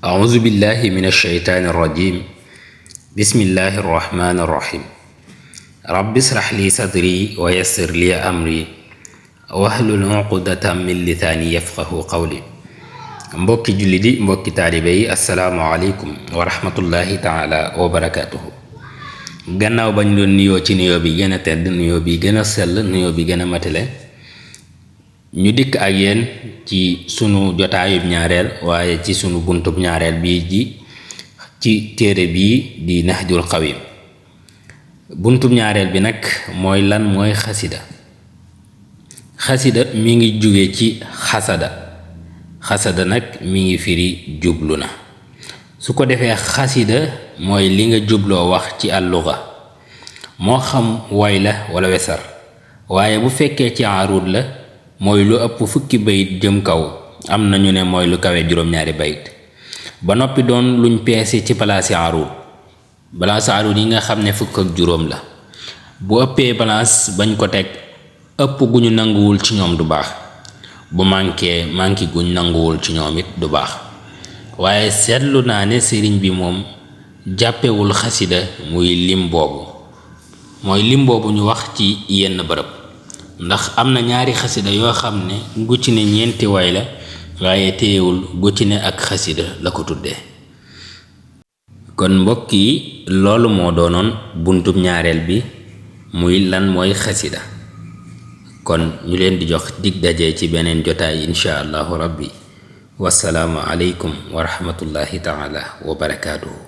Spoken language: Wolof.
أعوذ بالله من الشيطان الرجيم بسم الله الرحمن الرحيم رب اشرح لي صدري ويسر لي أمري واحلل عقدة من لساني يفقه قولي mbokki julli di mbokki taalibe yi assalaamu aleykum wa rahmatullahi taala wa barakaatuhu gannaaw bañ doon nuyoo ci nuyoo bi gën a tedd nuyoo bi gën a sell nuyoo bi gën a matale ñu dikk ak yéen ci sunu jotaayub ñaareel waaye ci sunu buntub ñaareel bii ji ci téere bii di Nahjul Qawim buntub ñaareel bi nag mooy lan mooy xasida mi ngi jóge ci xasada nag mi ngi firi jublu na su ko defee xasida mooy li nga jubloo wax ci alluga moo xam way la wala wesar waaye bu fekkee ci aruud la mooy lu ëpp fukki bayit jëm kaw am na ñu ne mooy lu kawe juróom-ñaari bayit ba noppi doon luñ peese ci palaasi aruud yi nga xam ne fukk ak juróom la bu ëppee palaas bañ ko teg ëpp gu ñu nanguwul ci ñoom du baax bu manqué guñ nanguwul ci ñoom it du baax waaye seetlu naa ne sëriñ bi moom jàppewul xasida muy lim boobu ñu wax ci yenn bërëb ndax am na ñaari xasida yoo xam ne gu ci ne ñeenti way la waaye téyewul gu ci ne ak xasida la ko tuddee kon mbokk yi loolu moo doonoon buntub ñaareel bi muy lan mooy xasida kon ñu leen di jox dig daje ci beneen jotaay insha allahu rabbi wasalaamu aleykum wa rahmatullahi taala wa barakaatuhu